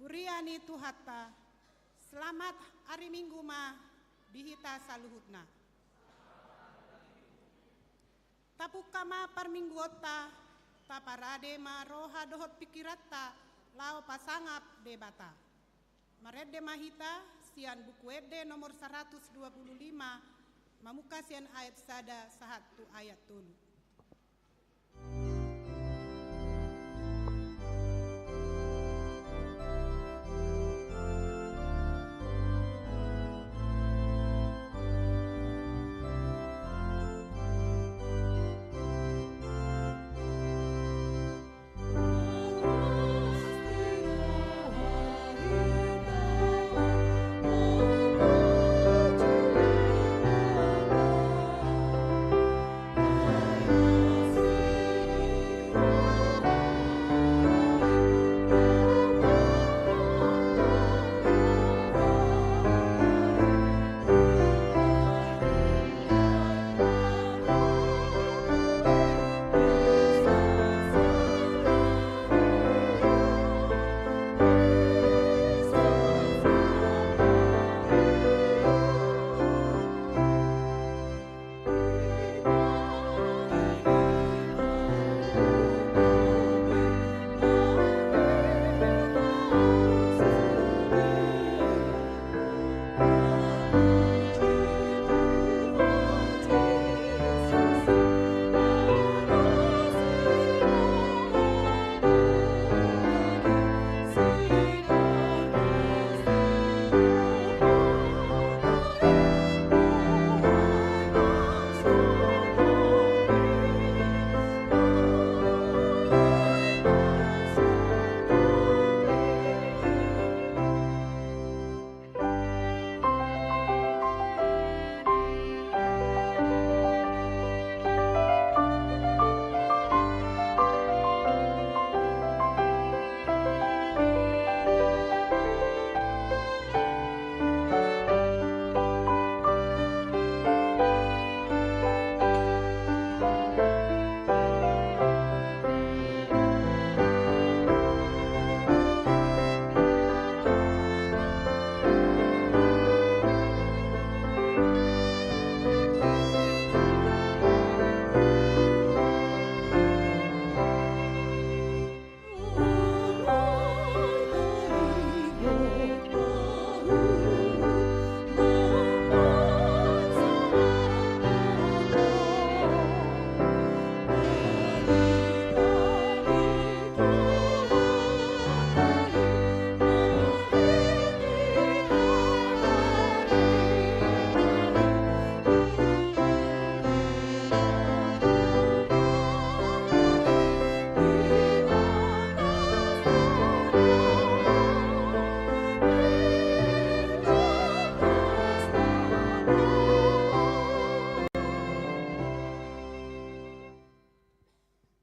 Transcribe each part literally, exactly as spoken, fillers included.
Huria ni Tuhanta, selamat ari Minggu ma di hita saluhutna. Tapungka ma parmingguonta, taparade ma roha dohot pingkiranta laho pasangap Debata. Marende ma hita sian Buku Ende nomor saratus dua pulu lima, mamungka sian ayat sada sahat tu ayat tolu.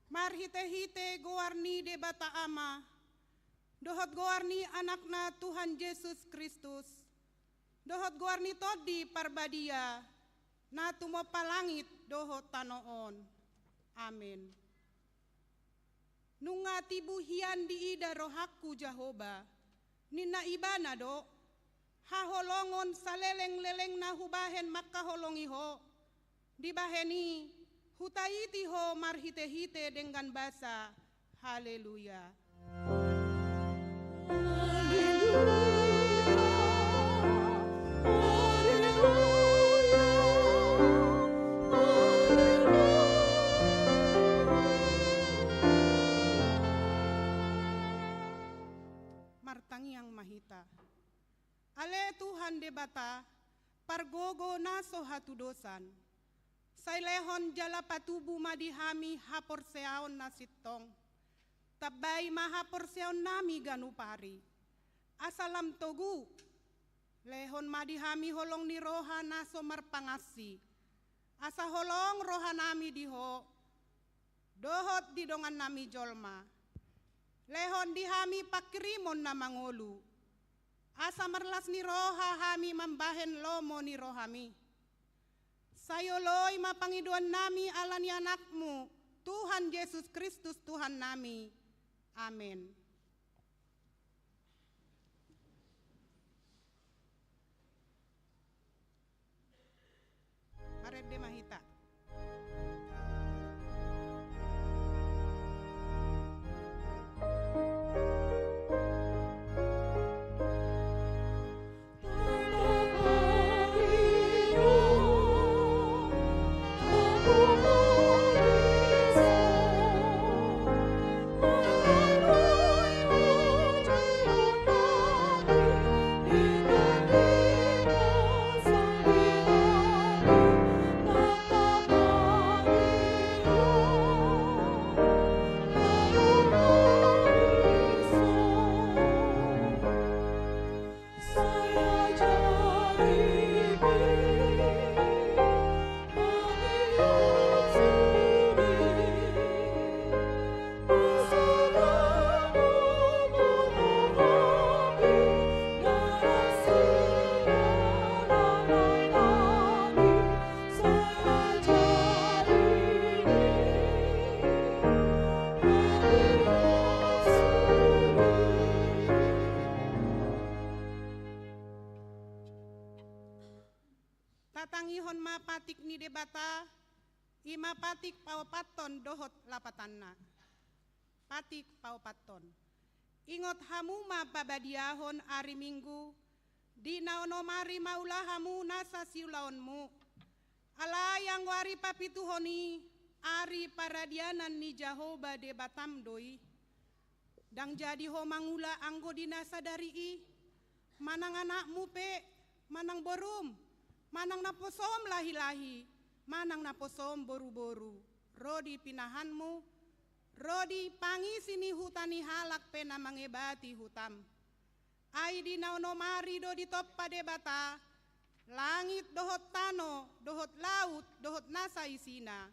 Marhitehite goar ni Debata Ama, dohot goar ni Anakna Tuhan Jesus Kristus, dohot goar ni Tondi Parbadia, na tumompa langit dohot tano on. Amen. Nunga tibu hian diida rohangku Jahowa, ninna Ibana do, haholongon salelenglelengna hubahen mangkaholongi ho, dibahen i hutaiti ho marhitehite denggan basa. Haleluya. Martangiang ma hita. Ale Tuhan Debata, pargogo na so hatudosan, sai lehon jala patubu ma di hami haporseaon na sintong. Tambai ma haporseaonnami ganup ari, asa lam togu. Lehon ma di hami holong ni roha na so marpangansi, asa holong rohanami di Ho dohot di dongannami jolma. Lehon di hami pangkirimon na mangolu, asa marlas ni roha hami mambahen lomo ni rohami. Sai oloi ma pangidoannami ala ni Anakmu, Tuhan Jesus Kristus Tuhannami. Amen. Mahita. Tatangihon ma patik ni Debata, i ma patik paopathon dohot lapatanna. Patik paopathon. Ingot hamu ma pabadiahon ari Minggu, di na onom ari ma ula hamu nasa siulaonmu. Alai anggo ari papituhon i, ari paradianan ni Jahowa Debatam do i. Ndang jadi ho mangula anggo di na sadari i, manang anakmu pe, manang borum, manang naposom lahi-lahi, manang naposom boru-boru, ro di pinahanmu, ro di pangisi ni huta ni halak pe na mangebati hutam. Ai di na onom ari do ditompa Debata langit dohot tano, dohot laut, dohot nasa isina.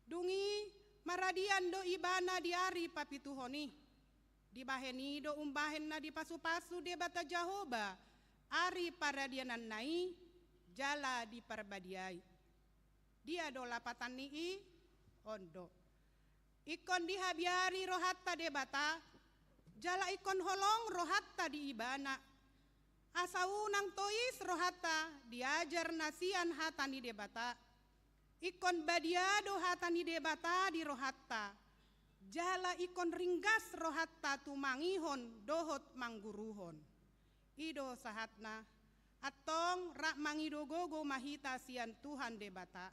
Dung i maradian do Ibana di ari papituhon i. Dibahen i do umbahen na dipasu-pasu Debata Jahowa ari paradiananna i, jala diparbadiai. Dia do lapatan ni i? On do. Ingkon dihabiari rohanta Debata, jala ingkon holong rohanta di Ibana. Asa unang tois rohanta diajar na sian hata ni Debata. Ingkon badia do hata ni Debata di rohanta, jala ingkon ringgas rohanta tumangihon dohot mangguruhon. I do sahatna, antong rap mangido gogo ma hita sian Tuhan Debata.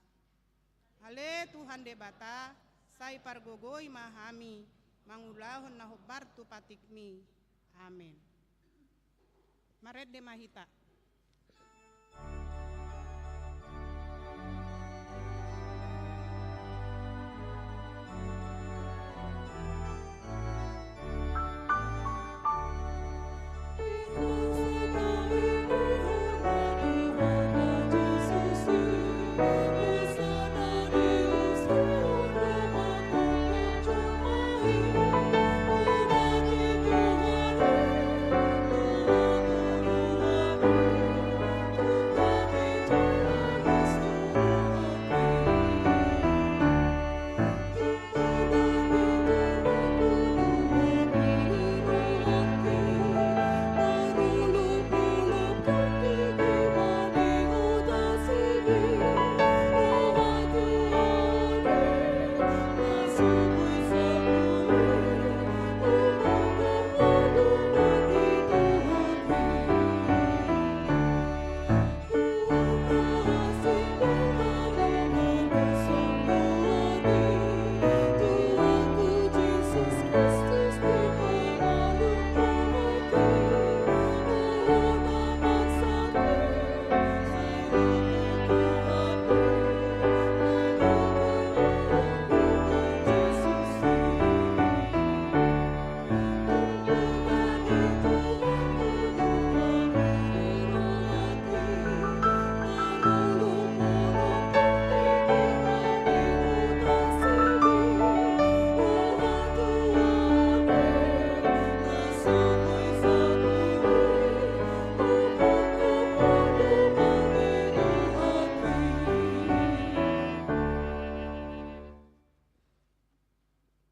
Ale Tuhan Debata, sai pargogoi ma hami mangulahon na hombar tu patikmi. Amen. Marende ma hita.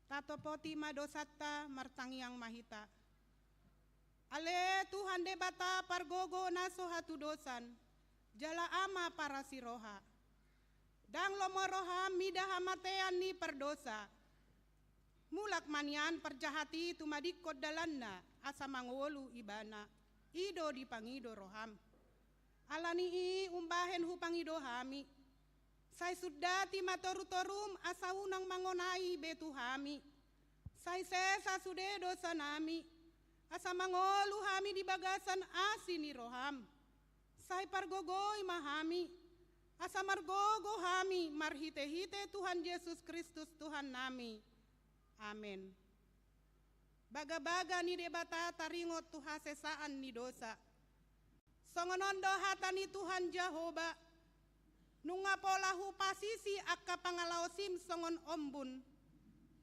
Tatopoti ma dosanta, martangiang ma hita. Ale Tuhan Debata pargogo na so hatudosan, jala Ama parasi roha. Ndang lomo roham mida hamatean ni pardosa. Mulak ma nian parjahat i tumadingkon dalanna, asa mangolu ibana. I do dipangido roham. Ala ni i umbahen hupangido hami. Sai sundati ma torutorum asa unang mangonai be tu hami. Sai sesa sude dosanami. Asa mangolu hami di bagasan asi ni roham. Sai pargogoi ma hami. Asa margogo hami marhitehite Tuhan Jesus Kristus Tuhannami. Amen. Bagabaga ni Debata taringot tu hasesaan ni dosa. Songon on do hata ni Tuhan Jahowa, nunga pola hupasisi angka pangalaosim songon ombun,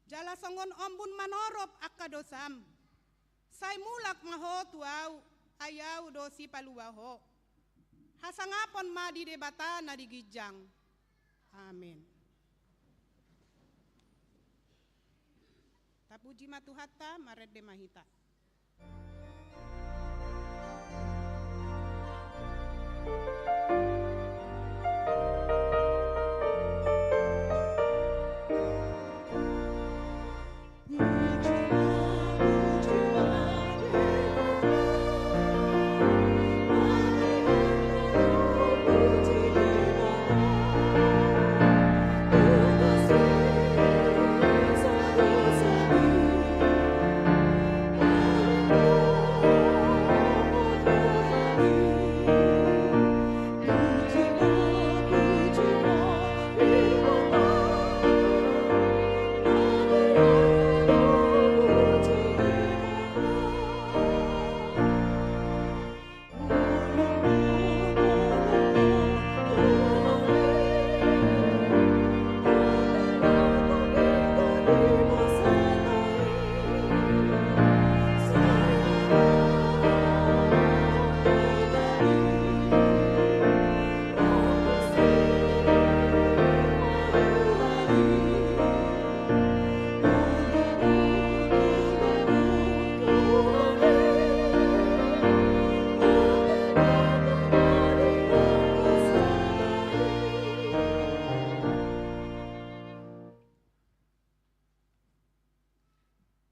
jala songon ombun manorop angka dosam. Sai mulak ma ho tu Ahu, ai Ahu do sipalua ho. Hasangapon ma di Debata na di ginjang. Amen. Tapuji ma Tuhanta, marende ma hita.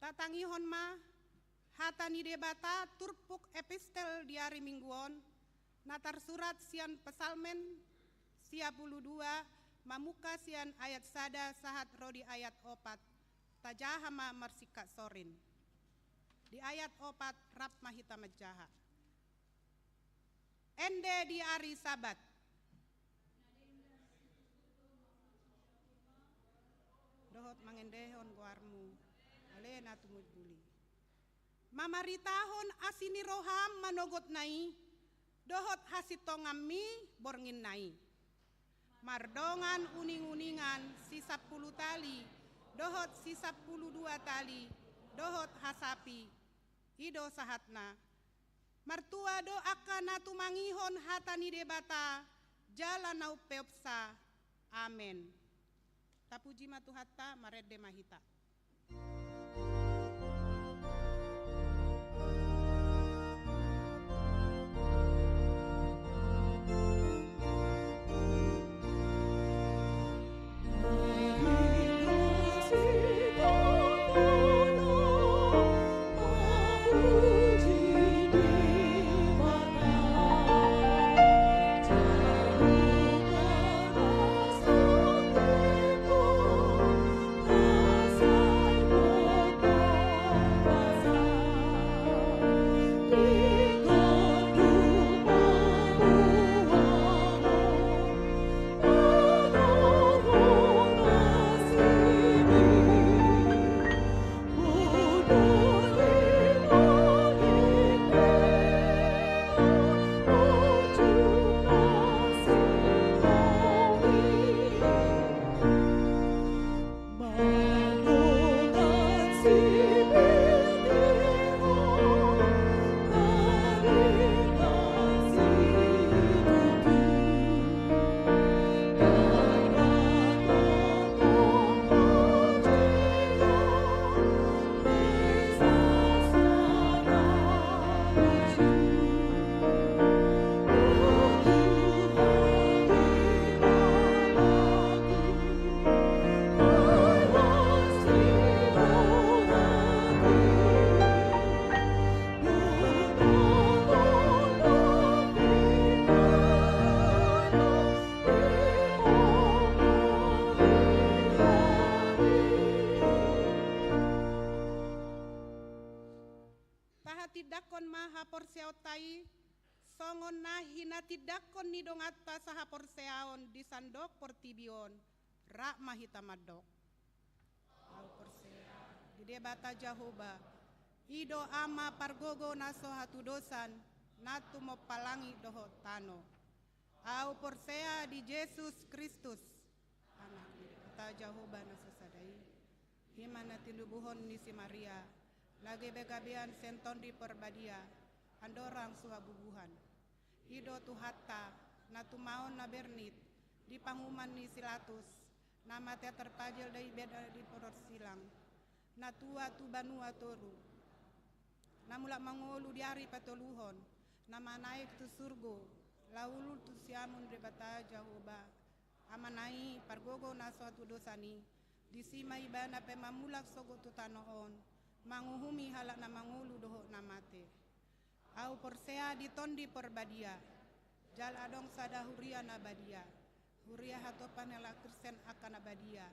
Tatangihon ma hata ni Debata turpuk epistel di ari Minggu on, na tarsurat sian Psalmen sia pulu dua, mamungka sian ayat sada sahat ro di ayat opat. Tajaha ma marsingkat sorin. Di ayat opat rap ma hita manjaha. Ende di ari Sabat. Dohot mangendehon goarmu, ale na tumunduli. Mamaritahon asi ni roham manogotna i, dohot hasintonganmi bornginna i. Mardongan uninguningan sisampulu tali, dohot sisampulu dua tali, dohot hasapi. I do sahatna. Martua do angka na tumangihon hata ni Debata, jala na umpeopsa. Amen. Tapuji ma Tuhanta, marende ma hita. ma haporseaonta i, songon na hinatindangkon ni donganta sahaporseaon di sandok portibi on, rap ma hita mandok. Ahu porsea di Debata Jahowa, i do Ama pargogo na so hatudosan, na tumompa langit dohot tano. Ahu porsea di Jesus Kristus, Anak ni Debata Jahowa na sasada i, i ma na tinubuhon ni si Maria, na gabegabean sian Tondi Parbadia, andorang so habubuhan. I do Tuhanta, na tumaon na bernit di panguhuman ni si Latus, na mate tarpajal di bere di porsilang, na tua tu banua toru, na mulak mangolu di ari patoluhon, na manaek tu surgo, laho ullul tu siamun Debata Jahowa, Amana i pargogo na so hatudosan i, disi ma Ibana pe mamulak sogot tu tano on, manguhumi halak na mangolu dohot na mate. Ahu porsea di Tondi Parbadia, jala adong sada huria na badia, huria hatopan halak Kristen angka na badia,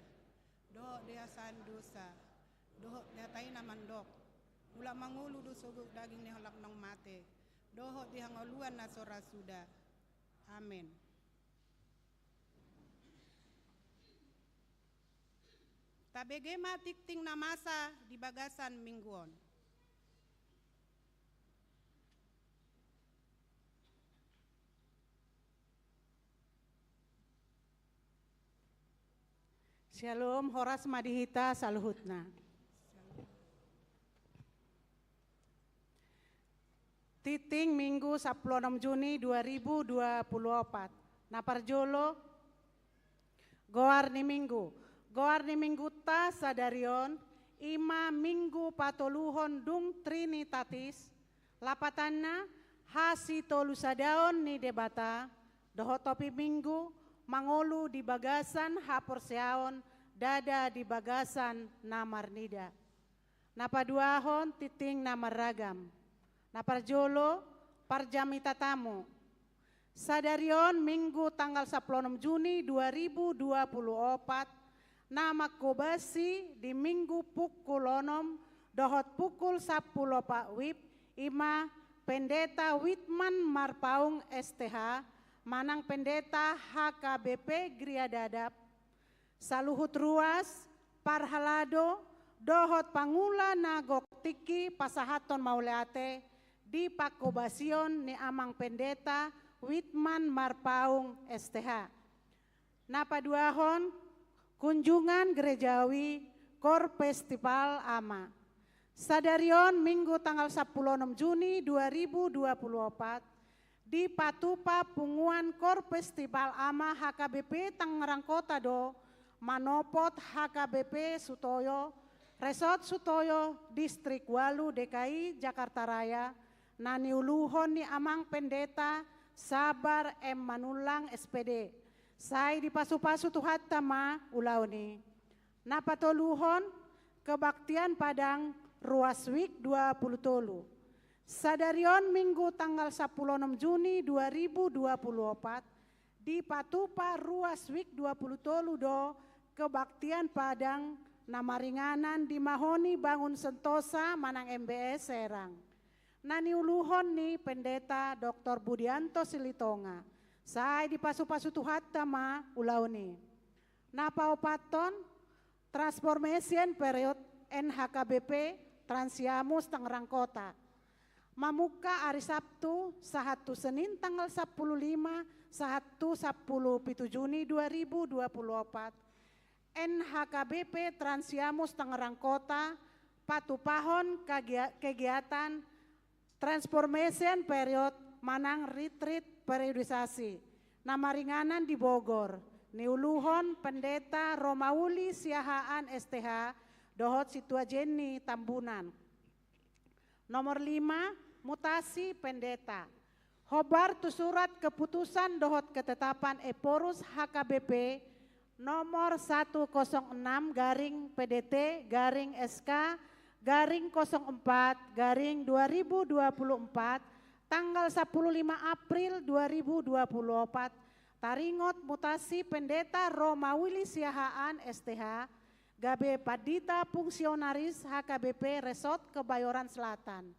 dohot di hasesaan dosa, dohot di hata i na mandok, mulak mangolu do sogot daging ni halak naung mate, dohot di hangoluan na so ra suda. Amen. Tabege ma tingting na masa di bagasan minggu on. Syalom, horas ma di hita saluhutna. Tingting Minggu sampulu onom Juni dua ribu dua pulu opat. Na parjolo, goar ni Minggu. Goar ni Minggunta sadari on, i ma Minggu patoluhon dung Trinitatis, lapatanna hasitolusadaon ni Debata, dohot topi Minggu, mangolu di bagasan haporseaon, ndada di bagasan na marnida. Na paduahon tingting na marragam. Na parjolo, parjamita tamu. Sadari on Minggu tanggal sampulu onom Juni dua ribu dua pulu opat, na mangkobasi di Minggu pukul onom dohot pukul sampulu opat WIB, i ma Pendeta Witman Marpaung S T H, manang Pendeta H K B P Gria Dadap, saluhut ruas, parhalado, dohot pangula na gok tingki pasahathon mauliate di pangkobasion ni Amang Pendeta Witman Marpaung S T H. Na paduahon, kunjungan gerejawi Korpestival Ama. Sadari on Minggu tanggal sampulu onom Juni dua ribu dua pulu opat, dipatupa punguan Korpestival Ama H K B P Tangerang Kota do manopot H K B P Sutoyo, Resort Sutoyo, Distrik ualu D K I Jakarta Raya, na niuluhon ni Amang Pendeta Sabar M Manullang S P D. Sai dipasupasu Tuhanta ma ulaon i. Na patoluhon, kebaktian Padang ruas WIB dua pulu tolu. Sadari on Minggu tanggal sampulu onom Juni dua ribu dua pulu opat, dipatupa ruas WIB dua pulu tolu do kebaktian Padang na maringanan di Mahoni Bangun Sentosa manang M B S Serang, na niuluhon ni Pendeta Doktor Budianto Silitonga. Sai dipasupasu Tuhanta ma ulaon i. Na paopathon, transformation period N H K B P Transiamus Tangerang Kota. Mamungka ari Sabtu sahat tu Senin tanggal sampulu lima sahat tu sampulu pitu Juni dua ribu dua pulu opat, N H K B P Transiamus Tangerang Kota patupahon kagia-, kegiatan transformation period manang retreat periodisasi na maringanan di Bogor, niuluhon Pendeta Romauli Siahaan S T H dohot Sintua Jenny Tambunan. Nomor lima, mutasi pendeta. Hombar tu surat keputusan dohot ketetapan Ephorus H K B P nomor satu kosong enam garing P D T garing S K garing kosong empat garing dua ribu dua puluh empat, tanggal sampulu lima April dua ribu dua puluh opat, taringot mutasi Pendeta Romauli Siahaan S T H gabe Pandita Fungsionaris H K B P Resort Kebayoran Selatan.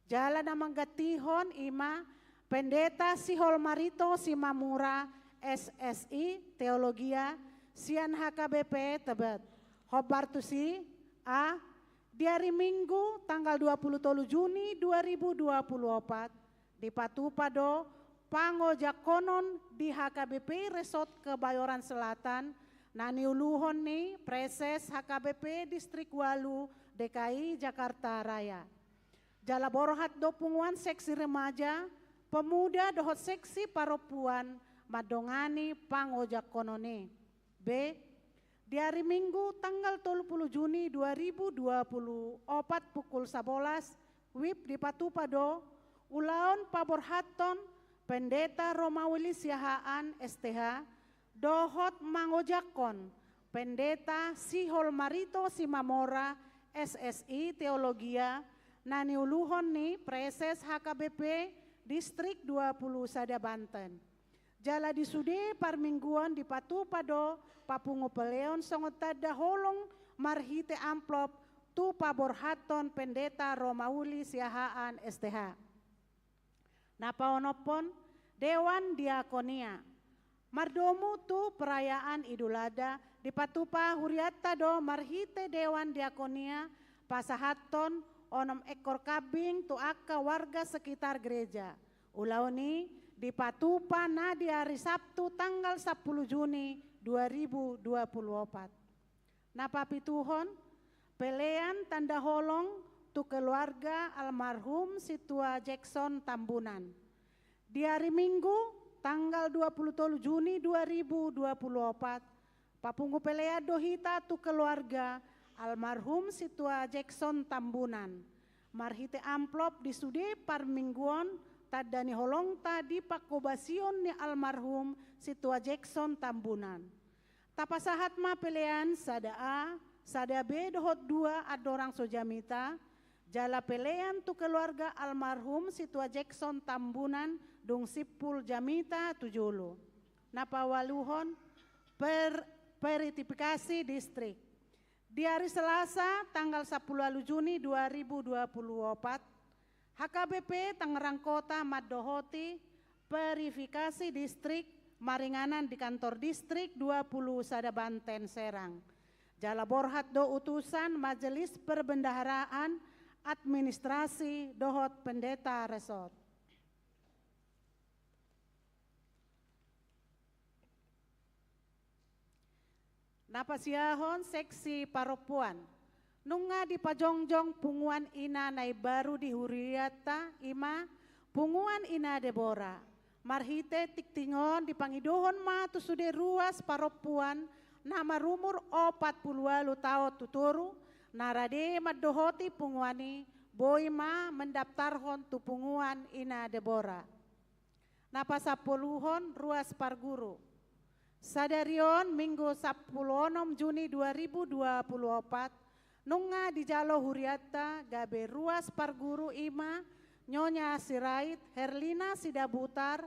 Jala na manggantihon i ma Pendeta Siholmarito Simamora, S S I, Teologia, sian H K B P Tebet. Hombar tusi, a, di ari Minggu tanggal dua puluh tolu Juni dua ribu dua puluh opat, dipatupa do pangojakhon di H K B P Resort Kebayoran Selatan, na niuluhon ni Praeses H K B P Distrik Ualu D K I Jakarta Raya. Jala borhat do punguan seksi remaja, pemuda dohot seksi parompuan mandongani pangojak konon i. B. Di ari Minggu tanggal tolu pulu Juni dua ribu dua pulu opat pukul sabolas W I B dipatupa do ulaon paborhathon Pendeta Romauli Siahaan S T H dohot mangojakhon Pendeta Siholmarito Simamora S S I Teologia na niuluhon ni Praeses H K B P Distrik dua pulu sada Banten. Jala di sude parmingguon dipatupa do papungu peleon songon tanda holong marhite amplop tu paborhathon Pendeta Romauli Siahaan S T H. Na paonomhon, Dewan Diakonia. Mardomu tu perayaan Idul Adha, dipatupa hurianta do marhite Dewan Diakonia pasahathon onom ekor kambing tu angka warga sekitar gereja. Ulaon i dipatupa na di ari Sabtu tanggal sampulu Juni dua ribu dua pulu opat. Na papituhon, pelean tanda holong tu keluarga almarhum Sintua Jackson Tambunan. Di ari Minggu tanggal dua pulu tolu Juni dua ribu dua pulu opat, papungu pelean do hita tu keluarga almarhum Sintua Jackson Tambunan. Marhite amplop di sude parmingguon tanda ni holongta di panghobasion ni almarhum Sintua Jackson Tambunan. Tapasahat ma pelean sada A, sada B dohot dua andorang so jamita, jala pelean tu keluarga almarhum Sintua Jackson Tambunan dung simpul jamita tu jolo. Na paualuhon, per-, verifikasi distrik. Di ari Selasa tanggal sampulu ualu Juni dua ribu dua pulu opat, H K B P Tangerang Kota mandohoti verifikasi distrik maringanan di kantor distrik dua pulu sada Banten Serang. Jala borhat do utusan Majelis Perbendaharaan, Administrasi dohot Pendeta Resort. Na pasiahon seksi parompuan. Nunga dipajongjong punguan ina na imbaru di hurianta, i ma punguan ina Debora. Marhite tingting on dipangidohon ma tu sude ruas parompuan na marumur opat pulu ualu taon tu toru, na rade mandohoti punguan i, boi ma mendaftarhon tu punguan ina Debora. Na pasampuluhon, ruas parguru. Sadari on Minggu sampulu onom Juni dua ribu dua pulu opat, nunga dijalo hurianta gabe ruas parguru, i ma Nyonya Sirait Herlina Sidabutar,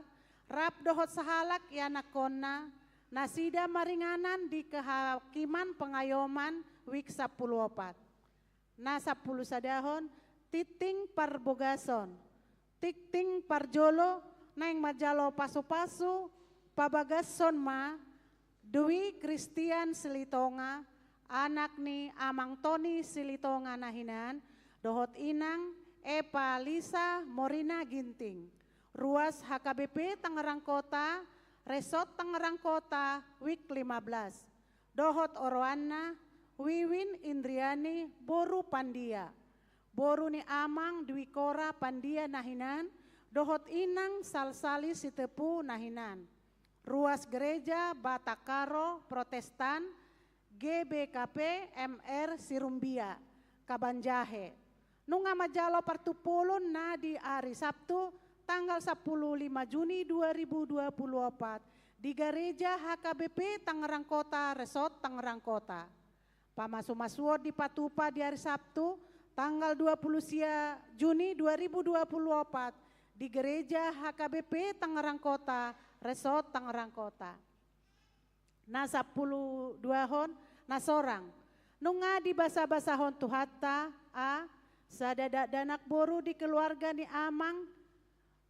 rap dohot sahalak ianakhonna, nasida maringanan di Kehakiman Pengayoman, wik sampulu opat. Na sampulu sadahon, tingting parbogason. Tingting parjolo, naeng manjalo pasupasu pabagashon ma Dwi Kristian Silitonga, anak ni Amang Toni Silitonga na hinan, dohot Inang Epa Lisa Morina Ginting. Ruas H K B P Tangerang Kota, Resort Tangerang Kota, wik lima belas. Dohot oroanna, Wiwin Indriani boru Pandia, boru ni Amang Dwi Kora Pandia na hinan, dohot Inang Salsali Sitepu na hinan. Ruas Gereja Batak Karo Protestan, G B K P M R Sirumbia, Kabanjahe. Nunga manjalo partumpolon na di ari Sabtu, tanggal sampulu lima Juni dua ribu dua pulu opat, di Gareja H K B P Tangerang Kota, Resort Tangerang Kota. Pamasumasuon dipatupa di ari Sabtu, tanggal dua pulu sia Juni dua ribu dua pulu opat, di Gereja H K B P Tangerang Kota, Resort Tangerang Kota. Na sampulu duahon, na sorang. Nunga dibasabasahon Tuhanta, a, Sada dakdanak boru di keluarga ni Amang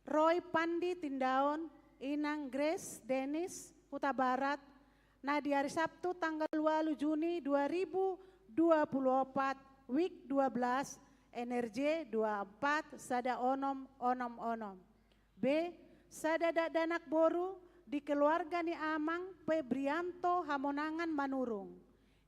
Roy Pandi Tindaon, Inang Grace Dennis Hutabarat, na di ari Sabtu tanggal ualu Juni dua ribu dua puluh opat, wijk dua belas, N R J dua empat sada onom onom onom. B, sada dakdanak boru di keluarga ni Amang Febrianto Hamonangan Manurung,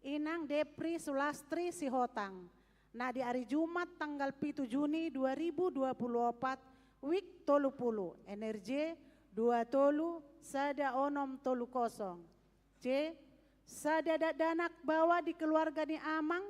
Inang Depri Sulastri Sihotang, na di ari Jumat tanggal pitu Juni dua ribu dua puluh opat, wijk tolu pulu, N R J dua tolu sada onom tolu kosong. C, sada dakdanak baoa di keluarga ni Amang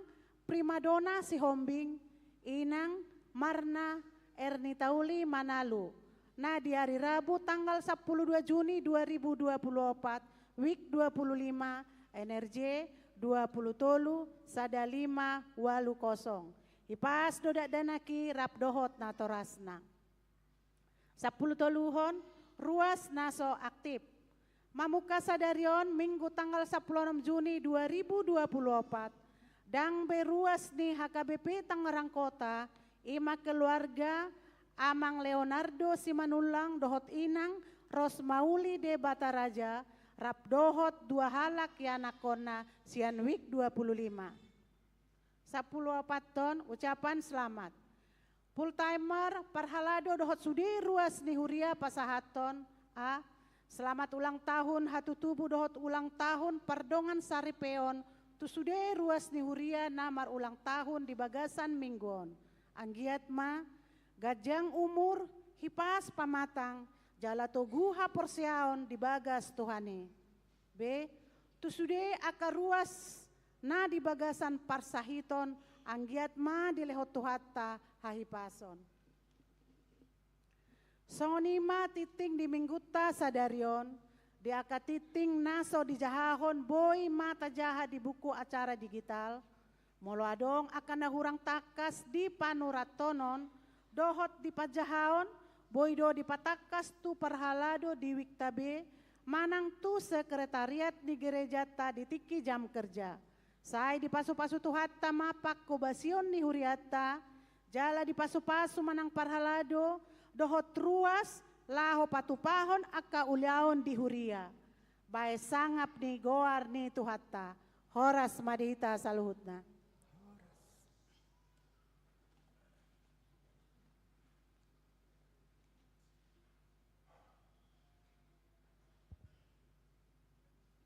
Primadona Sihombing, Inang Marna Ernitauli Manalu, na di ari Rabu tanggal sampulu dua Juni dua ribu dua puluh opat, wijk dua puluh lima, N R J dua puluh tolu sada lima ualu kosong. Hipas do dakdanak i rap dohot natorasna. Sampulu toluhon, ruas na so aktif. Mamungka sadari on, Minggu tanggal sampulu onom Juni dua ribu dua puluh opat, ndang be ruas ni H K B P Tangerang Kota, i ma keluarga Amang Leonardo Simanullang dohot Inang Rosmauli Debata Raja, rap dohot dua halak ianakhonna sian wijk dua puluh lima. Sampulu opathon, ucapan selamat. Full timer, parhalado dohot sude ruas ni huria pasahathon. A, selamat ulang tahun hatutubu dohot ulang tahun pardongan saripeon tu sude ruas ni huria na marulang tahun di bagasan minggu on. Anggiat ma ganjang umur, hipas pamatang, jala togu haporseaon di bagas Tuhan i. B, tu sude angka ruas na di bagasan parsahiton, anggiat ma dilehon Tuhanta hahipason. Songon i ma tingting di Minggunta sadari on. Di angka tingting na so dijahahon, boi ma tajaha di buku acara digital. Molo adong angka na hurang tangkas di panurathonon dohot di panjahaon, boi do dipatangkas tu parhalado di wikta be manang tu sekretariat ni gerejanta di tingki jam kerja. Sai dipasupasu Tuhanta ma panghobasion ni hurianta, jala dipasupasu manang parhalado dohot ruas laho patupahon angka ulaon di huria. Bahen sangap ni goar ni Tuhanta. Horas ma di hita saluhutna.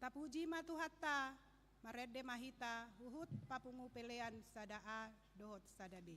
Tapuji ma Tuhanta, marende ma hita huhut papungu pelean sada A dohot sada B.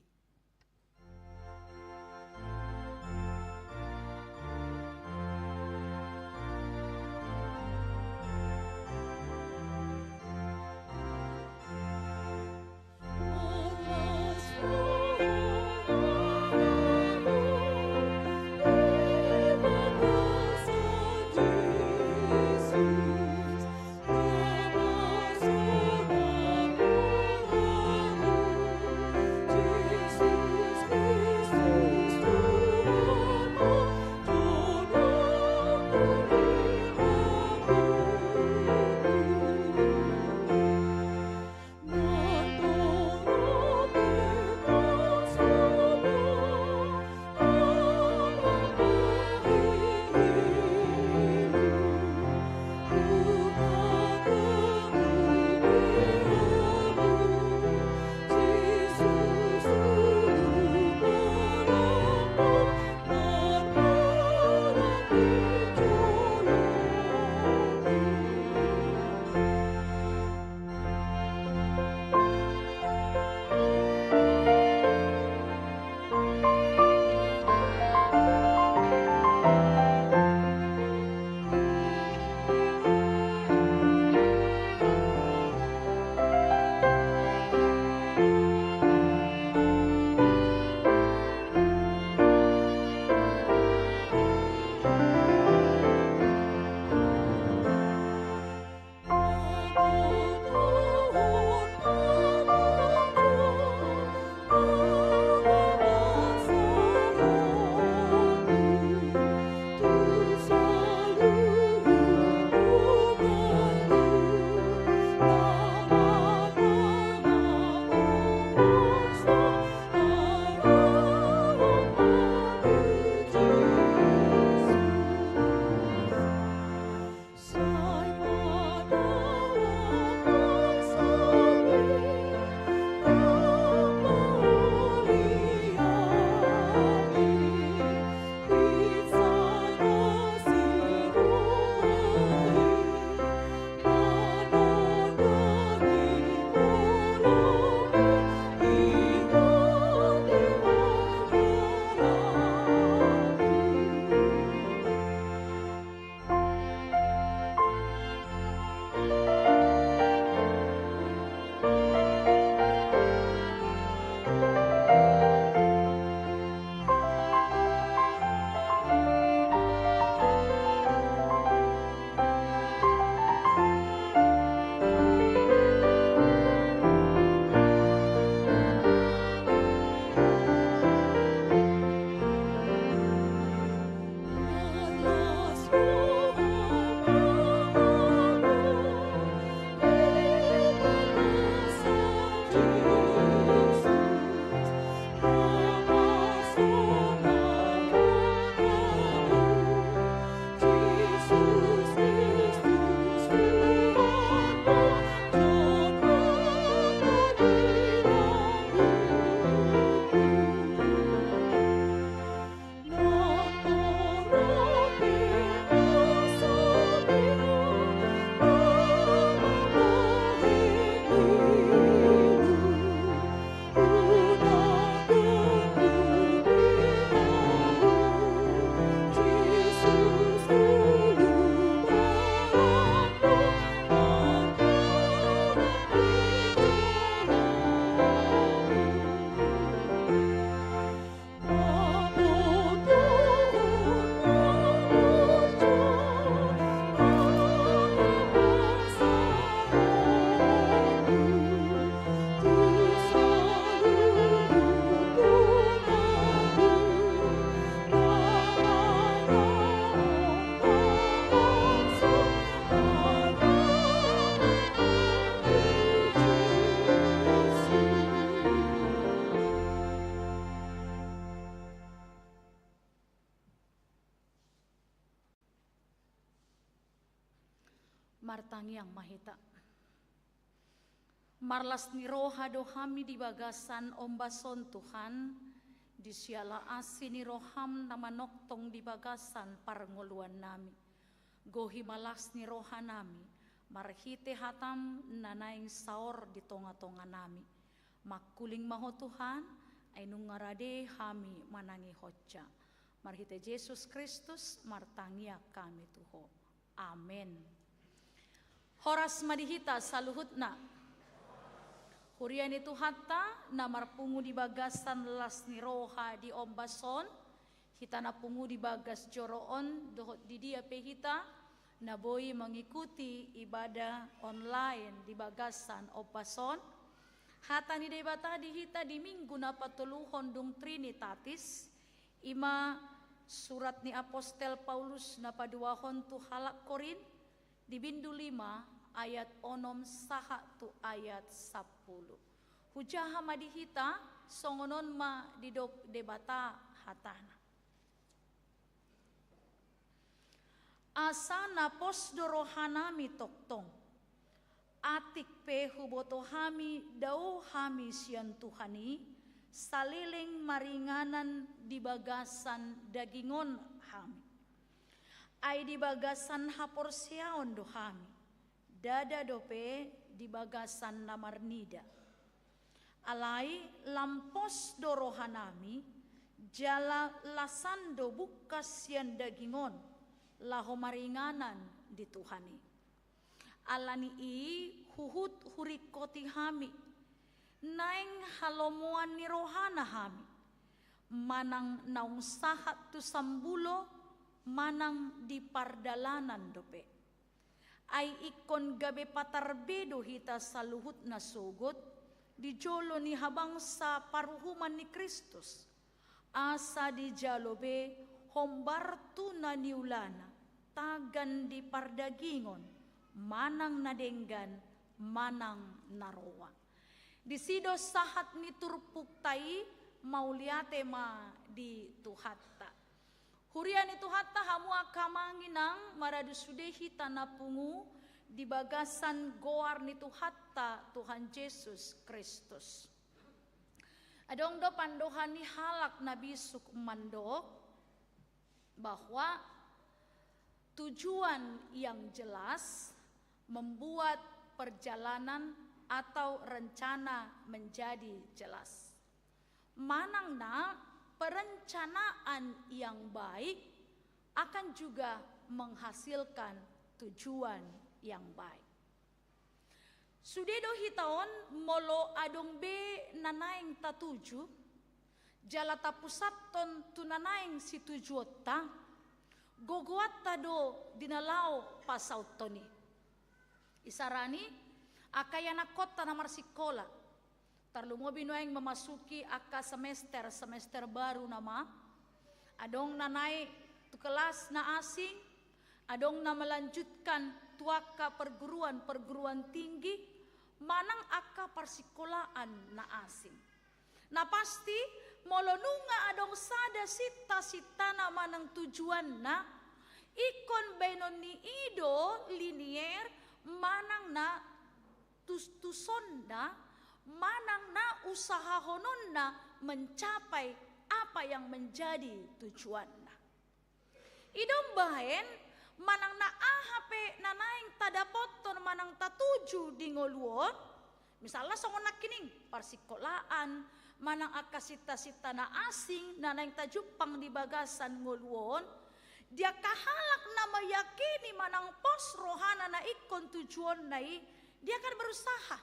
Martangiang ma hita. Marlas ni roha do hami di bagasan ombas on, Tuhan, di siala asi ni roham na manongtong di bagasan parngoluannami. Gohi ma las ni rohanami, marhite hatam na naeng saor di tonga-tonganami. Mangkuling ma Ho Tuhan, ai nunga rade hami manangihonsa. Marhite Jesus Kristus martangiang hami tu Ho. Amen. Horas ma di hita saluhutna. Huria ni Tuhanta, na marpungu di bagasan las ni roha di ombas on, hita na pungu di bagas joro on, dohot di dia pe hita, na boi mengikuti ibadah online di bagasan ombas on. Hata ni Debata di hita di Minggu na patoluhon dung Trinitatis, i ma surat ni apostel Paulus na paduahon tu halak Korint, di bindu lima ayat onom sahat tu ayat sampulu. Hujaha ma di hita, songon on ma didok Debata hatana. Asa na pos do rohanami tongtong. Atik pe huboto hami dao hami sian Tuhan i, saleleng maringanan di bagasan daging on hami. Ai di bagasan haporseaon do hami, ndada dope di bagasan na marnida. Alai lam pos do rohanami, jala lasan do bungkas sian daging on, laho maringanan di Tuhan i. Ala ni i huhut huringkoti hami, naeng halomoan ni rohana hami, manang naung sahat tu sambulo, manang di pardalanan dope. Ai ingkon gabe patar be do hita saluhutna sogot, di jolo ni habangsa paruhuman ni Kristus. Asa dijalo be hombar tu na niulana, tagan di pardagingon, manang na denggan, manang na roa. Disi do sahat ni turpukta i, mauliate ma di Tuhanta. Huria ni Tuhanta, hamu angka amang inang, maradu sude hita na pungu di bagasan goar ni Tuhanta, Tuhan Jesus Kristus. Adong do pandohan ni halak na bisuk mandok bahwa tujuan yang jelas membuat perjalanan atau rencana menjadi jelas. Manang na perencanaan yang baik akan juga menghasilkan tujuan yang baik. Sude do hita on molo adong be na naeng tatuju, jala tapusathon tu na naeng situjuonta, gogoanta do di na laho pasauthon i. Isarani, angka ianakhonta na marsikola. Tarlumobi nuaeng memasuki angka semester, semester baru nama. Adong na naik tu kelas na asing, adong na melanjutkan tu angka perguruan, perguruan tinggi, manang angka parsikolaan na asing. Na pasti, molo nunga adong sada sinta-sintana manang tujuanna, ingkon baenon ni i do linier manang na tustusonna, manang na usahahononna mencapai apa yang menjadi tujuanna. I do umbahen, manang na aha pe na naeng tadapothon manang tatuju di ngolu on, misalna songon nangkining, parsikolaan, manang angka sinta-sinta na asing na naeng tajumpang di bagasan ngolu on, di angka halak na meyakini manang pos rohana na ingkon tujuonna i, dia akan berusaha.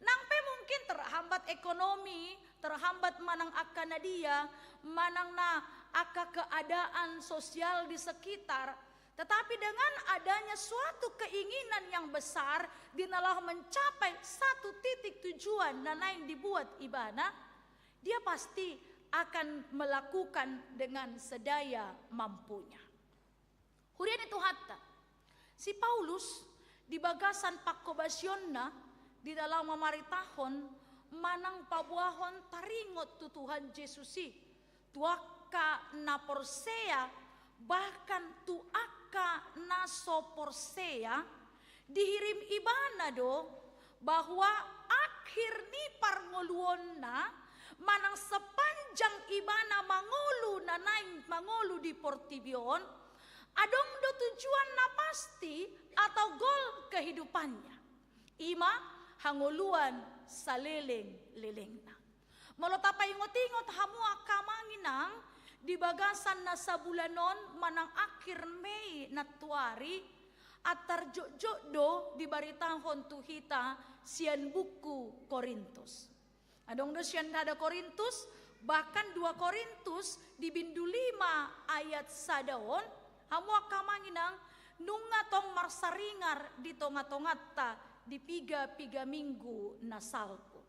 Nang pe mungkin terhambat ekonomi, terhambat manang angka na dia, manang na angka keadaan sosial di sekitar, tetapi dengan adanya suatu keinginan yang besar di na laho mencapai satu titik tujuan na naeng dibuat ibana, dia pasti akan melakukan dengan sedaya mampunya. Huria ni Tuhanta, si Paulus di bagasan panghobasionna di na laho mamaritahon manang paboahon taringot tu Tuhan Jesus i, tu angka na porsea, bahkan tu angka na so porsea, Dihirim ibana do bahwa akhir ni parngoluonna manang sepanjang ibana mangolu na naeng mangolu di portibi on, adong do tujuan na pasti atau gol kehidupannya. Ima hangoluan saleleng-lelengna. Molo tapaingot-ingot hamu angka amang inang, di bagasan na sabulan on manang akhir Mei nantuari, antar jotjot do dibaritahon tu hita sian buku Korintus. Adong do sian sada Korintus, bahkan dua Korintus di bindu lima ayat sada on, hamu angka amang inang, nunga tong marsaringar di tonga-tonganta di piga-piga minggu na salpu.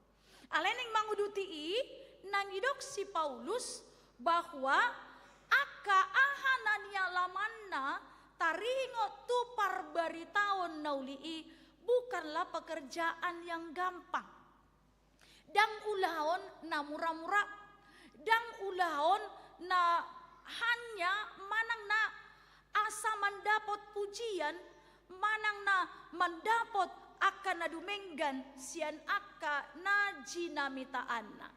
Alai naeng manguduti i, naeng didok si Paulus bahwa angka aha na nialamanna taringot tu parbaritaon na uli i bukanlah pekerjaan yang gampang. Ndang ulaon na mura-mura, ndang ulaon na hanya manang na asa mandapot pujian, manang na mandapot angka na dumenggan sian angka na jinamitaanna.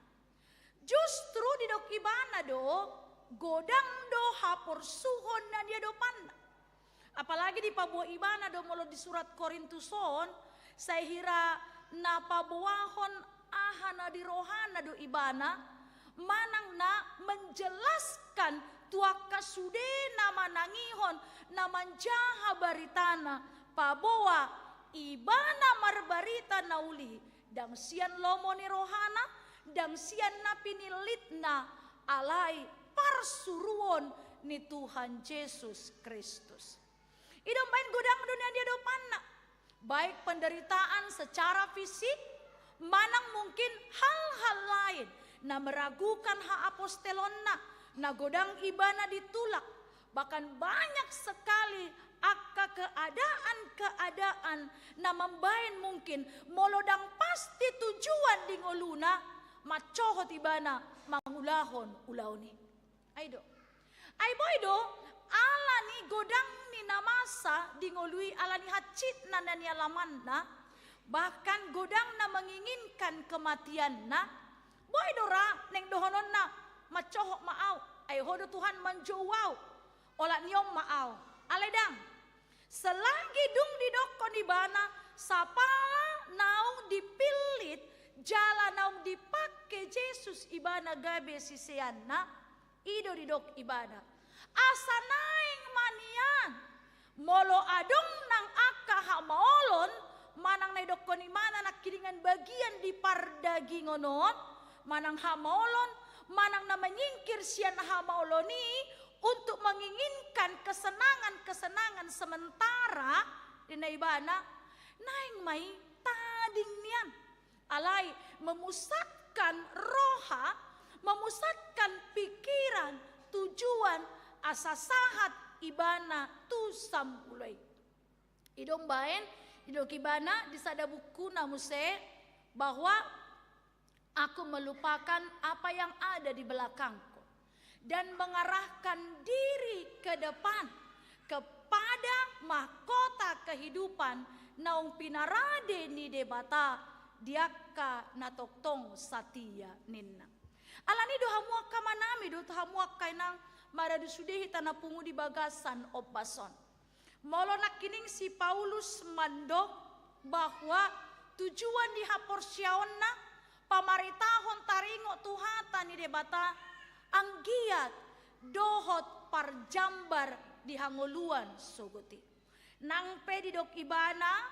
Justru didok ibana do, godang do haporsuhon na niadopanna. Apalagi dipaboa ibana do molo di surat Korintus on, sai hira na paboahon aha na di rohana do ibana, manang na menjelaskan tu angka sude na manangihon na manjaha baritana, paboa ibana marbarita na uli, ndang sian lomo ni rohana, ndang sian na pinillitna, alai parsuruon ni Tuhan Jesus Kristus. I do umbaen godang do na niadopanna, baik penderitaan secara fisik, manang mungkin hal-hal lain na meragukan haapostelonna, na godang ibana ditulak, bahkan banyak sekali angka keadaan-keadaan na mambaen mungkin molo ndang pasti tujuan di ngoluna, mancohot ibana mangulahon ulaon i. Ai do. Ai boi do, ala ni godang ni na masa di ngolu i ala ni hansitna na nialamanna, bahkan godang na menginginkan kematianna, boi do ra naeng dohononna, mancohot ma au, ai Ho do Tuhan manjou au, olat ni on ma au. Alai ndang. Selagi dung didokkon ibana, sapala naung dipillit, jala naung dipangke Jesus ibana gabe siseanna, i do didok ibana. Asa naeng ma nian, molo adong nang angka hamaolon, manang na didokkon ibana nangkiningan bagian di pardagingon on, manang hamaolon, manang na menyingkir sian hamaolon i untuk menginginkan kesenangan-kesenangan sementara, ninna ibana, naeng ma i tading nian. Alai memusatkan roha, memusatkan pikiran, tujuan, asa sahat ibana tu sambulo i. I do umbaen, didok ibana di sada buku na muse, bahwa aku melupakan apa yang ada di belakangku dan mengarahkan diri ke depan, kepada mahkota kehidupan naung pinarade ni Debata di angka na tongtong satia ninna. Alani do hamu angka amanami dohot hamu angka inang, maradu sude hita na pungu di bagasan ombas on. Molo nangkining si Paulus mandok bahwa tujuan ni haporseaonna pamaritahon taringot tu hata ni Debata, anggiat dohot parjambar di hangoluan sogot i. Nang pe didok ibana,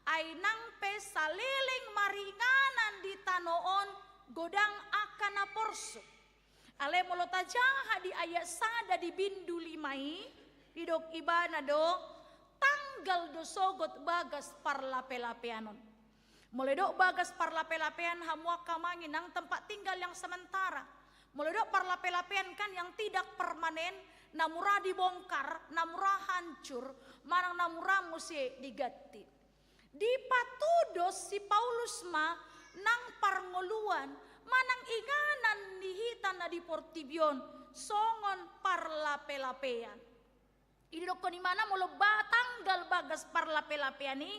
ai nang pe saleleng maringanan di tano on godang angka na porsuk. Alai molo tajaha di ayat sada di bindu lima i, didok ibana do, tanggal do sogot bagas parlape-lapean on. Molo didok bagas parlape-lapean, hamu angka amang inang, tempat tinggal yang sementara. Molo didok parlape-lapean kan yang tidak permanen, na mura dibongkar, na mura hancur, manang na mura muse diganti. Dipatudos si Paulus ma nang parngoluan manang inganan ni hita na di portibi on songon parlape-lapean. I didokkon ibana molo ba tanggal bagas parlape-lapean i,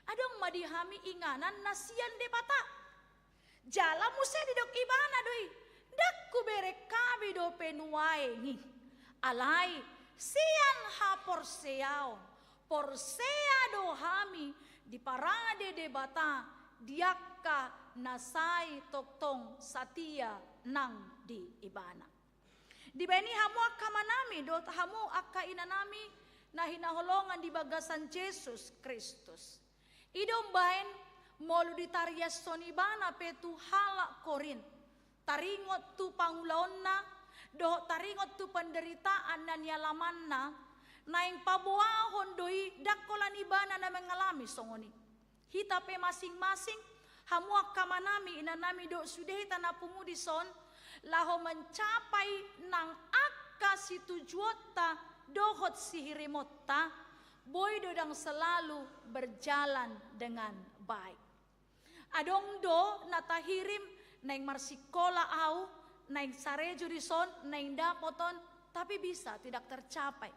Adong ma di hami inganan na sian Debata. Jala muse didok ibana do i, ndang hubereng hami dope nuaeng i. Alai sian haporseaon, porsea do hami diparade Debata di angka na sai tongtong satia nang di ibana. Dibaen i hamu angka amanami dohot hamu angka inanami na hinaholongan di bagasan Jesus Kristus. I do umbaen molo ditariashon ibana pe tu halak Korint, taringot tu pangulaonna dohot taringot tu penderitaan na nialamanna, naeng paboahon do i ndang holan ibana na mengalami songon i. Hita pe masing-masing, hamu angka amanami, inanami dohot sude hita na pungu dison, laho mencapai nang angka situjuonta dohot sihirimonta, boi do ndang selalu berjalan dengan baik. Adong do na tahirim, naeng marsikola au, naeng sarejo dison, naeng dapot on, tapi bisa tidak tercapai.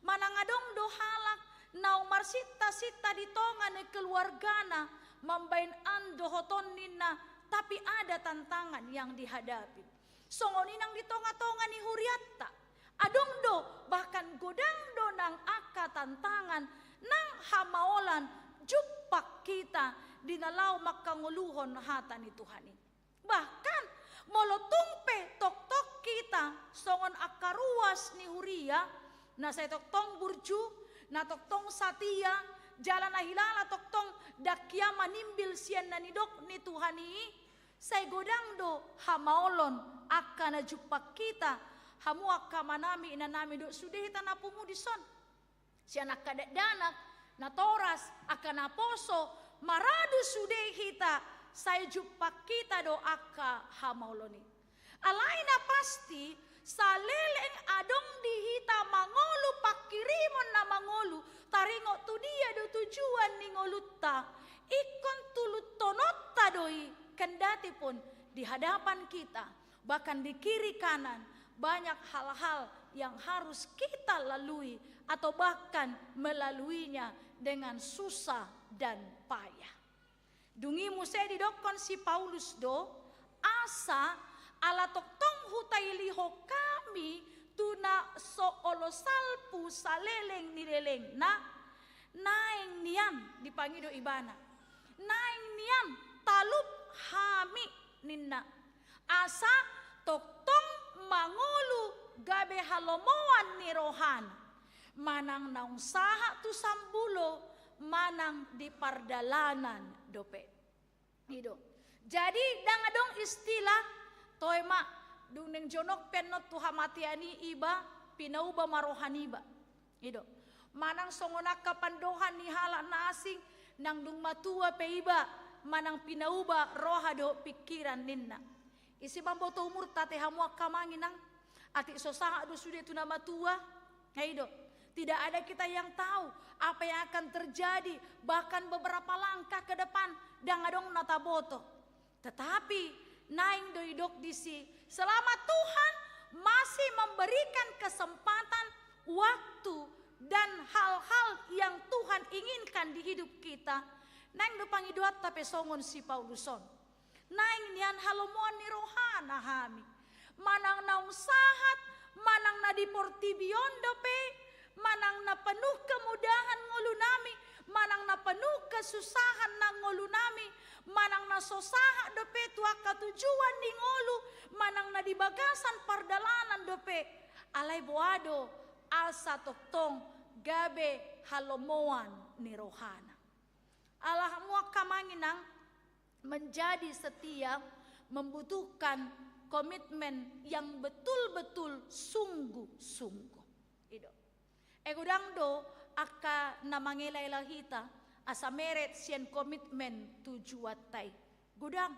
Manang adong do halak naung marsinta-sinta di tonga ni keluargana, mambaen an dohot on ninna, tapi ada tantangan yang dihadapi. Songon i nang di tonga-tonga ni hurianta. Adong do, bahkan godang do nang angka tantangan, nang hamaolan jumpang hita di na laho manghangoluhon hata ni Tuhan i. Bahkan, molo tung pe tongtong hita songon angka ruas ni huria, na sai tongtong burju, na tongtong satia, jala na hilala tongtong ndang hea manimbil sian na nidok ni Tuhan i, sai godang do hamaolon angka na jumpang hita, hamu angka amanami, inanami dohot sude hita na pungu dison. Sian angka dakdanak, natoras, angka naposo, maradu sude hita, sai jumpang hita do angka hamaolon i. Alai na pasti, saleleng adong di hita mangolu panghirimon na mangolu, taringot tu dia do tujuan ni ngolunta, ingkon tuluntononta do i, kendati pun di hadapan kita, bahkan di kiri kanan, banyak hal-hal yang harus kita lalui atau bahkan melaluinya dengan susah dan payah. Dung i muse didokkon si Paulus do, asa ala tongtong hutailihon hami tu na so olo salpu saleleng ni lelengna, naeng nian, dipangido ibana, naeng nian talup hami ninna. Asa tongtong mangolu gabe halomoan ni rohana, manang naung sahat tu sambulo, manang di pardalanan dope. I do. Jadi, ndang adong istilah, toe ma, dung naeng jonok pe annon tu hamatean i iba, pinauba ma roha niba. I do. Manang songon angka pandohan ni halak na asing, nang dung matua pe iba, manang pinauba roha dohot pingkiran ninna. Ise mamboto umurta ate hamu angka amang inang, atik so sahat do sude tu na matua, i do. Tidak ada kita yang tahu apa yang akan terjadi, bahkan beberapa langkah ke depan, ndang adong na taboto. Tetapi, naeng do didok disi, selama Tuhan masih memberikan kesempatan, waktu, dan hal-hal yang Tuhan inginkan di hidup kita, naeng do pangidoanta pe songon si Paulus on. Naeng nian halomoan ni rohana hami. Manang naung sahat, manang na di portibi on dope, manang na penuh kemudahan ngolunami, manang na penuh kesusahan nang ngolunami, manang na so sahat dope tu angka tujuan ni ngolu, manang na di bagasan pardalanan dope, alai boha do asa tongtong gabe halomoan ni rohana. Ala hamu angka amang inang, menjadi setia membutuhkan komitmen yang betul-betul sungguh-sungguh. I do. E, godang do angka na mangela-ela hita asa meret sian komitmen tujuanta i. Godang.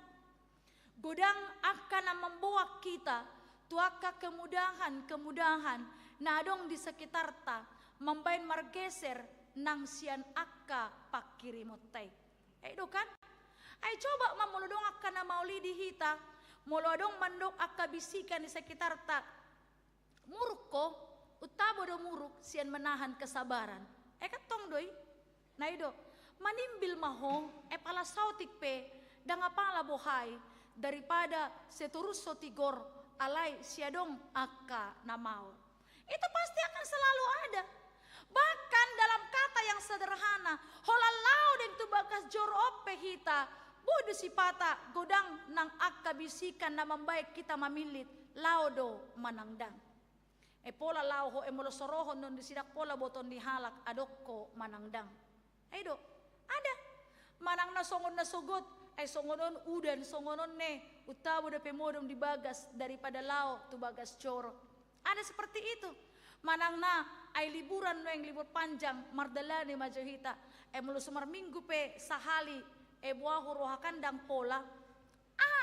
Godang angka na mamboan hita tu angka kemudahan-kemudahan na adong di sekitarta, mambaen margeser nang sian angka panghirimonta i. I do kan? Ai coba ma molo adong angka na maol i di hita, molo adong mandok angka bisikan di sekitarta, muruk ho, untabo do muruk sian menahan kesabaran. E kan tong do i? Na i do. Manimbil ma ho, eh, pala saotik pe, ndang apala bohai, daripada setorus ho tigor, alai siadong angka na maol. Itu pasti akan selalu ada. Bahkan dalam kata yang sederhana, holan laho daeng tu bagas joro on pe hita, boi do sipata godang nang angka bisikan na mambaen hita mamillit, laho do manang ndang. Eh, pola laho ho, eh, molo so ro ho annon disi ndang pola botoon ni halak adong ho manang ndang. Ai do, ada. Manang na songon na sogot, ai songon on udan, songon on ne, untabo dope modom di bagas daripada laho tu bagas joro. Ada seperti itu. Manang na ai liburan nuaeng, libur panjang, mardalani ma jo hita. Ai molo so marminggu pe sahali, eh, boha hurohakan ndang pola.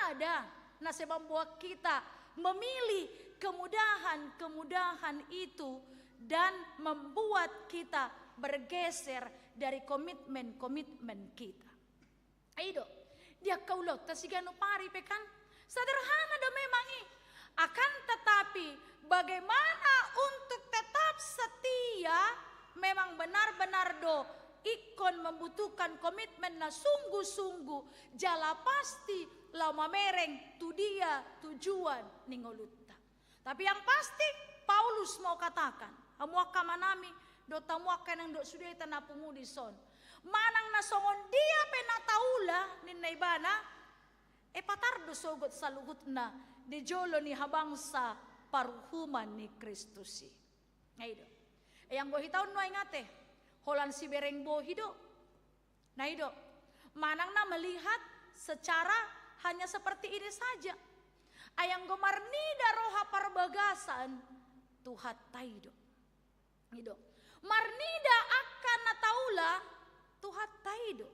Ada na sai mambuat kita memilih kemudahan-kemudahan itu dan membuat kita bergeser dari komitmen-komitmen kita. Ai do, di angka ulaonta siganup ari pe kan, sederhana do memang i. Akan tetapi, bagaimana untuk tetap setia memang benar-benar do ingkon membutuhkan komitmen na sungguh-sungguh, jala pasti laho mamereng tu dia tujuan ni ngolunta. Tapi yang pasti, Paulus mau katakan, hamu angka amanami, dohot hamu angka inang dohot sude hita na pungu dison, manang na songon dia pe na taula, ninna ibana, eh, patar do sogot saluhutna di jolo ni habangsa paruhuman ni Kristus i. Ai do. Eh, anggo hita on nuaeng ate, holan sibereng bohi do. Ai do. Manang na melihat secara hanya seperti ini saja. Ai anggo marnida roha parbagasan, Tuhanta i do. Ai do. Marnida angka na taula, Tuhanta i do.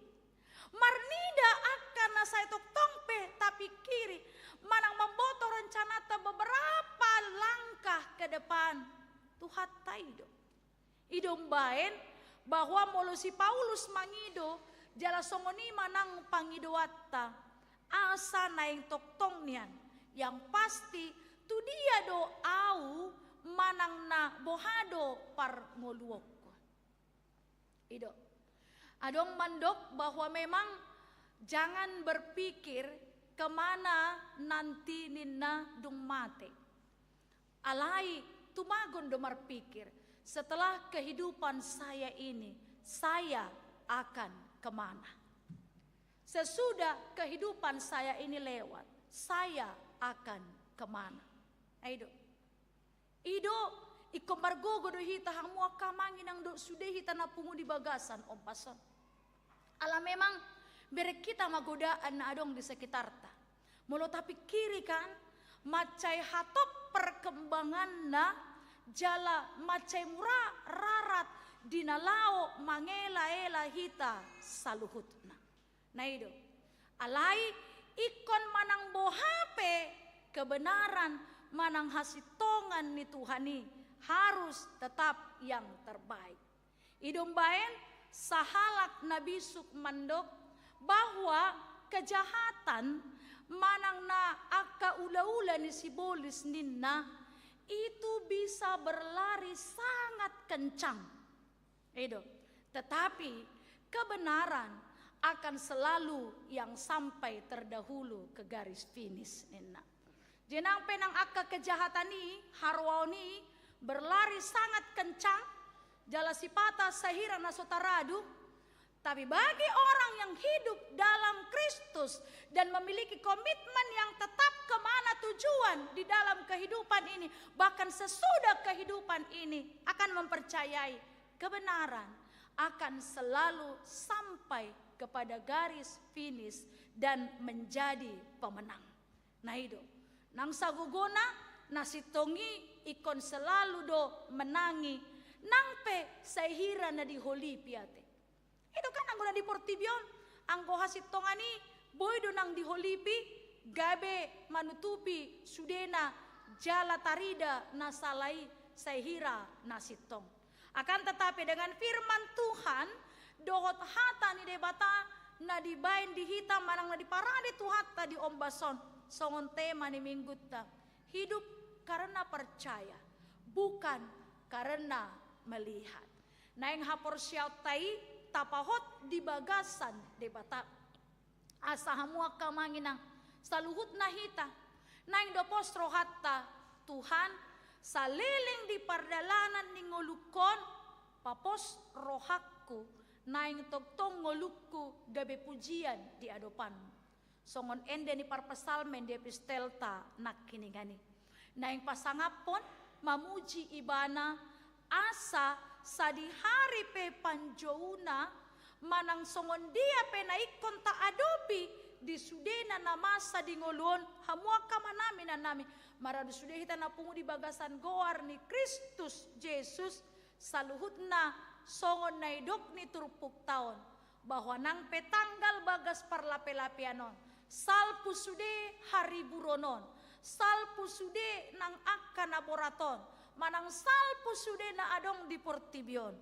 Marnida angka na sai tongtong pe tapingkiri, manang mamboto rencanata beberapa langkah ke depan, Tuhanta i do. I do umbaen bahwa molo si Paulus mangido, jala songon i ma nang pangidoanta, asa naeng tongtong nian, yang pasti tu dia do au manang na boha do parngoluonku. I do. Adong mandok bahwa memang jangan berpikir kemana nanti ninna dung mate. Alai tumagon do marpikir, setelah kehidupan saya ini, saya akan kemana? Sesudah kehidupan saya ini lewat, saya akan kemana? Ai do. I do, ingkon margogo do hita hamu angka amang inang dohot sude hita na pungu di bagasan ombas on. Ala memang bereng hita ma godaan na adong di sekitarta. Molo tapingkiri kan, mansai hatop perkembanganna jala mansai mura rarat di na laho mangelaela hita saluhutna. Ai do. Alai ingkon manang boha pe kebenaran manang hasintongan ni Tuhan i harus tetap yang terbaik. I do umbaen sahalak na bisuk mandok bahwa kejahatan manang na angka ulaula ni sibolis ninna itu bisa berlari sangat kencang. I do. Tetapi kebenaran akan selalu yang sampai terdahulu ke garis finish ninna. Jadi nang pe nang angka kejahatan i, haroaon i berlari sangat kencang, jala sipata sahira na so taradu. Tapi bagi orang yang hidup dalam Kristus dan memiliki komitmen yang tetap kemana tujuan di dalam kehidupan ini, bahkan sesudah kehidupan ini, akan mempercayai kebenaran akan selalu sampai kepada garis finish dan menjadi pemenang. Ai do. Nang sagogona, na sintong i ingkon selalu do menangi, nang pe sai hira na diholipi ate. I do kan anggo na di portibi on, anggo hasintongan i boi do nang diholipi, gabe manutupi sudena jala tarida na sala i sai hira na sintong. Akan tetapi dengan firman Tuhan dohot hata ni Debata na dibaen di hita manang na diparade Tuhanta di ombas on, songon tema ni minggunta, hidup karena percaya, bukan karena melihat. Naeng haporseaonta i tapahot di bagasan Debata. Asa hamu angka amang inang, saluhutna hita, naeng do pos rohanta, Tuhan, saleleng di pardalanan ni ngolungkon, papos rohangku, naeng tongtong ngolungku gabe pujian di adopanmu. Songon ende ni parpsalmen di epistelta nangkiningan i. Naeng pasangaphon, mamuji Ibana, asa sadihari pe panjouna, manang songon dia pe na ingkon taadopi di sudena na masa di ngolu on, hamu angka amanami, inanami, maradu sude hita na pungu di bagasan goar ni Kristus Jesus, saluhutna songon na nidok ni turpukta on, bahwa nang pe tanggal bagas parlapelapean on, salpu sude hariburon on, salpu sude nang angka na borat on, manang salpu sude na adong di portibi on,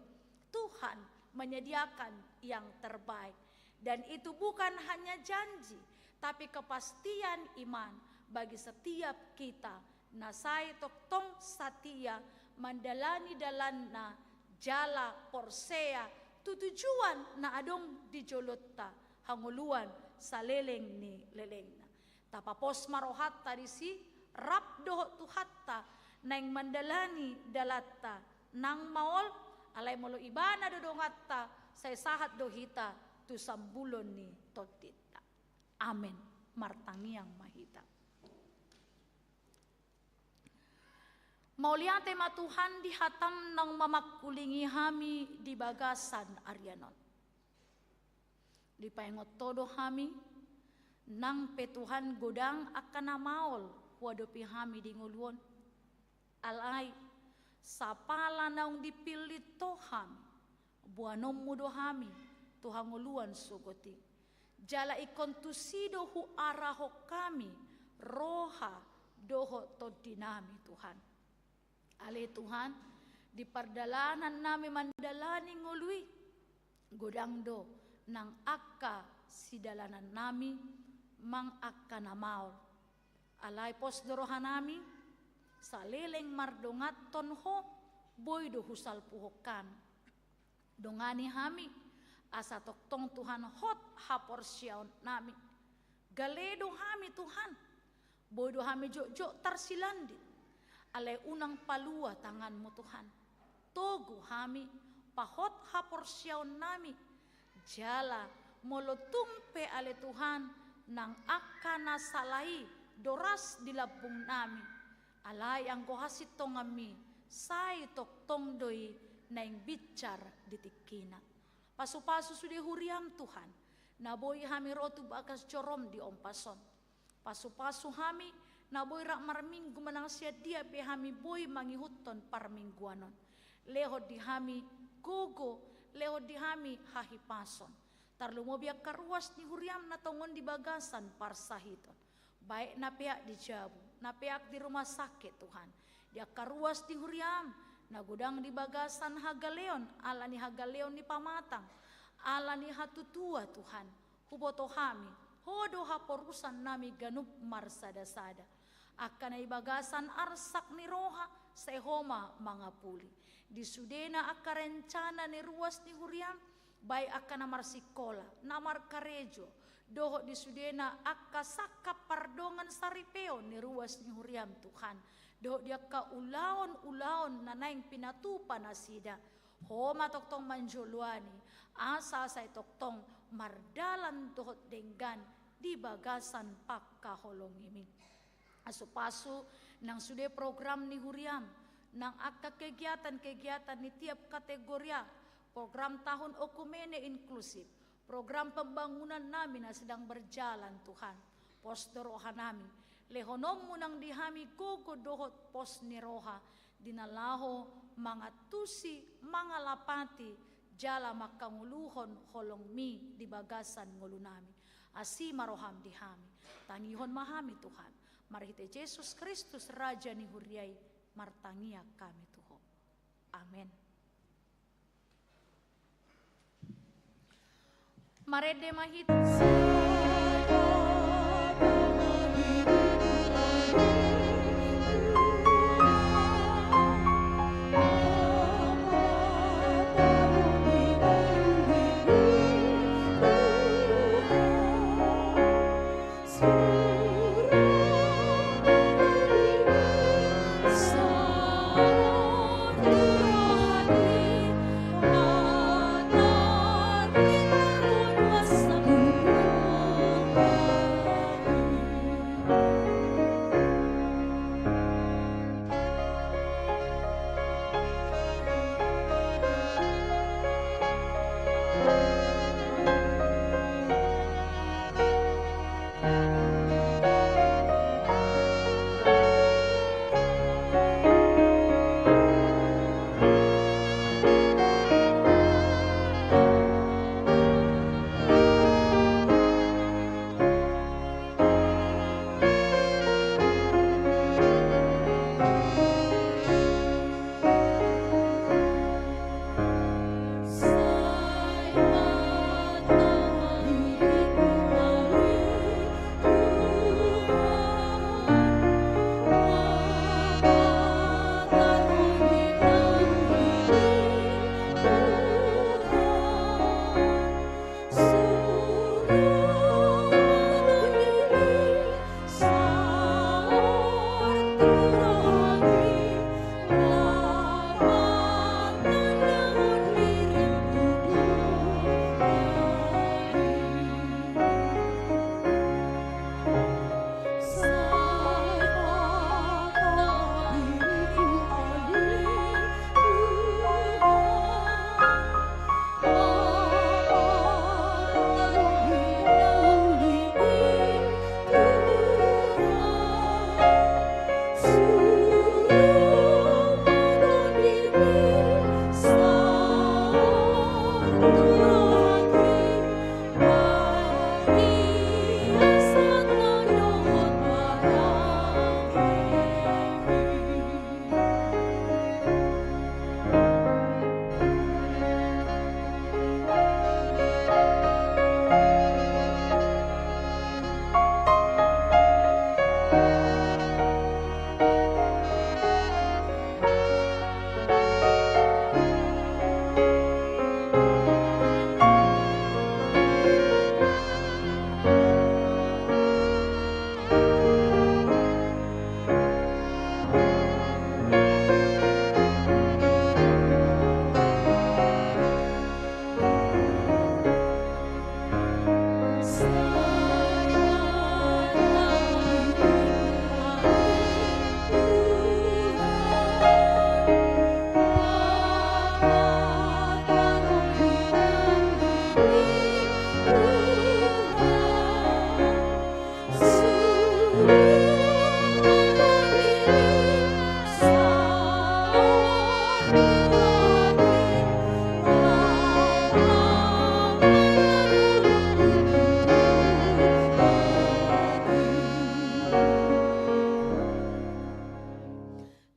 Tuhan menyediakan yang terbaik. Dan itu bukan hanya janji, tapi kepastian iman bagi setiap kita na sai tongtong satia mandalani dalanna jala porsea tu tujuan na adong di jolonta, hangoluan saleleng ni lelengna. Tapapos ma rohanta disi, rap dohot Tuhanta, naeng mandalani dalanta, nang maol, alai molo Ibana do donganta, sai sahat do hita tu sambulon ni tondinta. Amen. Martangiang ma hita. Mauliate ma Tuhan di hataM naung mamangkulingi hami di bagasan arian on. Dipaingot Ho do hami, nang pe Tuhan godang angka na maol huadopi hami di ngolu on. Alai, sapala naung dipillit Ho hami, boanonMu do hami tu hangoluan sogot i. Jala ingkon tusi do huarahon hami roha dohot tondinami, Tuhan. Ale Tuhan, di pardalanannami mandalani ngolu i, godang do nang angka sidalanannami manang angka na maol. Alai pos do rohanami, saleleng mardonganhon Ho, boi do husalpuhon hami. Dongani hami, asa tongtong Tuhan hot haporseaonnami. Gale do hami Tuhan, boi do hami jotjot tarsilandit, alai unang palua tanganMu Tuhan. Togu hami, pahot haporseaonnami, jala molo tung pe ale Tuhan, nang angka na sala i doras di lambungnami. Alai anggo hasintonganMi, sai tongtong do i naeng binsar di tingkina. Pasupasu sude huriaM Tuhan, na boi hami ro tu bagas joroM di ombas on. Pasupasu hami, na boi rap marminggu manang sian dia pe hami boi mangihuthon parmingguan on. Lehon di hami gogo, lehon di hami hahipason. Tarlumobi angka ruas ni huriaM na tongon di bagasan parsahiton. Baik na peak di jabu, na peak di rumah sakit, Tuhan. Di angka ruas ni huriaM, na godang di bagasan hagaleon, ala ni hagaleon ni pamatang, ala ni hatutua, Tuhan. Huboto hami, Ho do haporusannami ganup marsadasada. Angka na di bagasan arsak ni roha, sai Ho ma mangapuli. Di sudena angka rencana ni ruas ni huriaM, baik angka na marsikola, na markarejo, dohot di sudena angka sangkap pardongan saripeon ni ruas ni huriaM Tuhan, dohot di angka ulaon-ulaon na naeng pinatupa nasida. Ho ma tongtong manjoloani, asa sai tongtong mardalan dohot denggan di bagasan pangkaholongiMi. Pasupasu nang sude program ni huriaM, nang angka kegiatan-kegiatan ni tiap kategoria, program tahun okumene inklusif, program pembangunannami na sedang berjalan, Tuhan. Pos do rohanami, lehononMu nang di hami gogo dohot pos ni roha, di na laho mangantusi, mangalapati, jala mangkangoluhon holongMi di bagasan ngolunami. Asi ma rohaM di hami. Tangihon ma hami, Tuhan. Marhite Jesus Kristus, Raja ni huria i, martangiang hami tu Ho. Amen. Marende ma hita.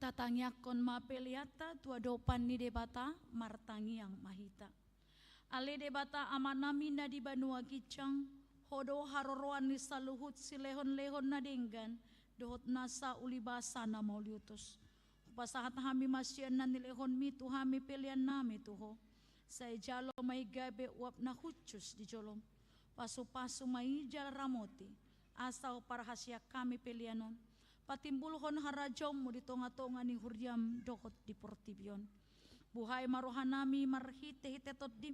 Tatangiangkon ma peleanta tu adopan ni Debata, martangiang ma hita. Ale Debata Amanami na di banua ginjang, Ho do haroroan ni saluhut silehonlehon na denggan dohot nasa ulibasa na mauliutus. Hupasahat hami ma sian na nilehonMi tu hami peleannami tu Ho. Sai jalo ma i gabe uap na hushus di jolom. Pasupasu ma i jala ramoti, asa huparhaseang hami pelean on patimbulhon harajaonMu di tongatonga ni huriaM dohot di portibi on. Buhai ma rohanami marhitehite TondiM,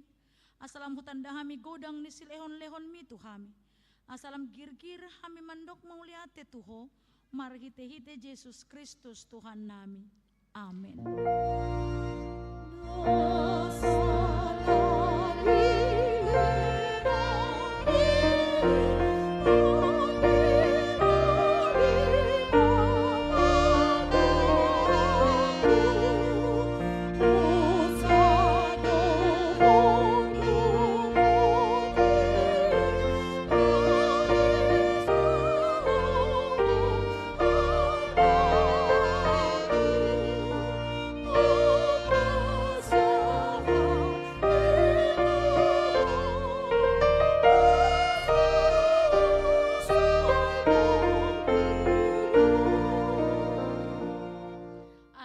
asa lam hutanda hami godang ni silehonlehonMi tu hami, asa lam girgir hami mandok mauliate tu Ho, marhitehite Jesus Kristus Tuhannami. Amen.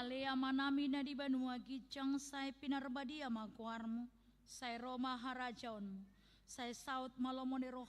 Ale Amanami na di banua ginjang, sai pinarbadia ma goarMu, sai ro ma harajaonMu, sai saut ma lomo ni roha